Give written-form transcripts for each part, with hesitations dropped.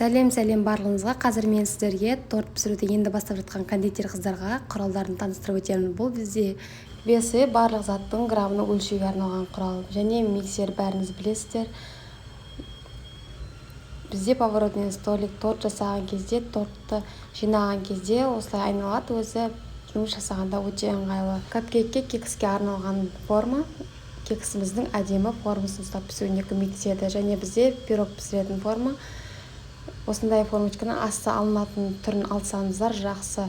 Сәлем, сәлем барлығыңызға. Қазір мен сіздерге торт пісіруді енді бастап жатқан кондитер қыздарға құралдарын таныстырып өтемін. Бұл бізде весы, барлық заттың граммын өлшеуге арналған құрал. Және миксер, бәріңіз білесіздер. Бізде поворотный столик, торт жасаған кезде, тортты жинаған кезде осылай айналады өзі, жұмыс жасағанда өте ыңғайлы. Капкейкке, кекске арналған форма, кексіміздің әдемі формасын ұстап пісуіне көмектеседі. Және бізде пирог пісіретін форма. Осындай формочканы асты алынатын түрін алсаңыздар жақсы.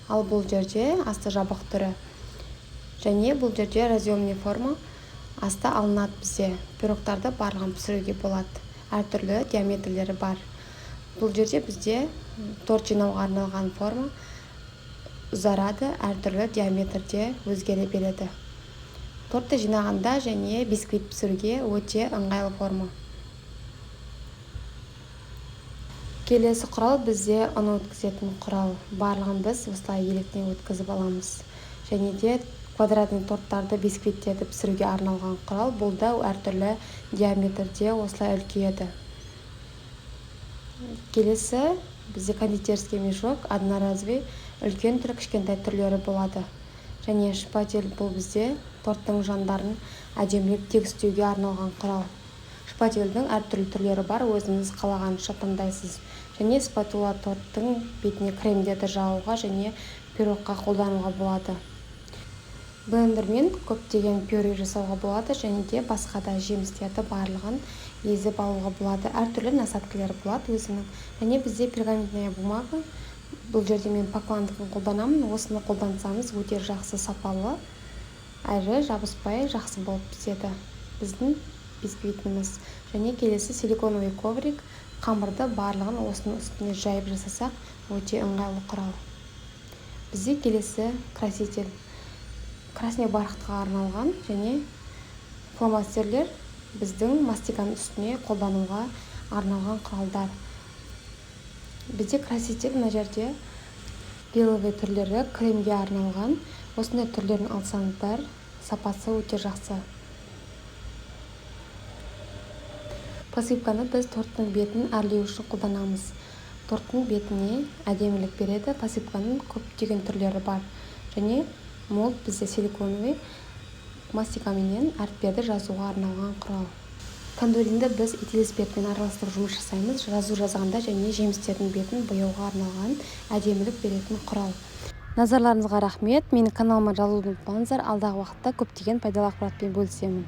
Ал бұл жерде асты жабық түрі. Және бұл жерде разъемный форма, асты алынады бізде. Пирогтарды барлығын пісіруге болады. Әртүрлі диаметрлері бар. Бұл жерде бізде торт жинауға арналған форма, ұзарады, әртүрлі диаметрде өзгере береді. Тортты жинағанда және бисквит пісіруге өте ыңғайлы форма. Келесі құрал бізде ұн өткізетін құрал. Барлығын біз осылай електен өткізіп аламыз. Және де квадратный торттарды, бисквиттерді пісіруге арналған құрал. Бұл да әртүрлі диаметрде осылай үлкейеді. Келесі бізде кондитерский мешок, одноразовый, үлкен түрі, кішкентай түрлері болады. Және шпатель, бұл бізде торттың жандарын әдемілеп тегістеуге арналған құрал. Шпательдің әртүрлі түрлері бар, өзіңіз қалағанша таңдайсыз. Және спатула, торттың бетіне кремдерді жағуға және пирогқа қолдануға болады. Блендермен көптеген пюре жасауға болады және де басқа да жемістерді барлығын езіп алуға болады. Әртүрлі насадкалар болады өзінің. Және бізде пергаментная бумага. Бұл жерде мен Пакландікін қолданамын. Осыны қолдансаңыз, өте жақсы, сапалы әрі жабыспай жақсы болып піседі біздің бисквитіміз. Және келесі силиконовый коврик, қамырды барлығын осының үстіне жайып жасасақ, өте ыңғайлы құрал. Бізде келесі краситель, красный бархатқа арналған, және фломастерлер, біздің мастиканың үстіне қолдануға арналған құралдар. Бізде краситель, мына жерде беловый түрлері, кремге арналған. Осындай түрлерін алсаңыздар, сапасы өте жақсы. Посыпканы біз торттың бетін әрлеу үшін қолданамыз. Торттың бетіне әдемілік береді. Посыпканың көптеген түрлері бар. Және молд бізде силиконовый, мастикаменен әріптерді жазуға арналған құрал. Кандуринді біз этил спиртпен араластырып жұмыс жасаймыз. Жазу жазғанда және жемістердің бетін бояуға арналған әдемілік беретін құрал. Назарларыңызға рахмет. Менің каналыма жазылуды ұмытпаңыздар. Алдағы уақытта көптеген пайдалы ақпаратпен бөлісемін.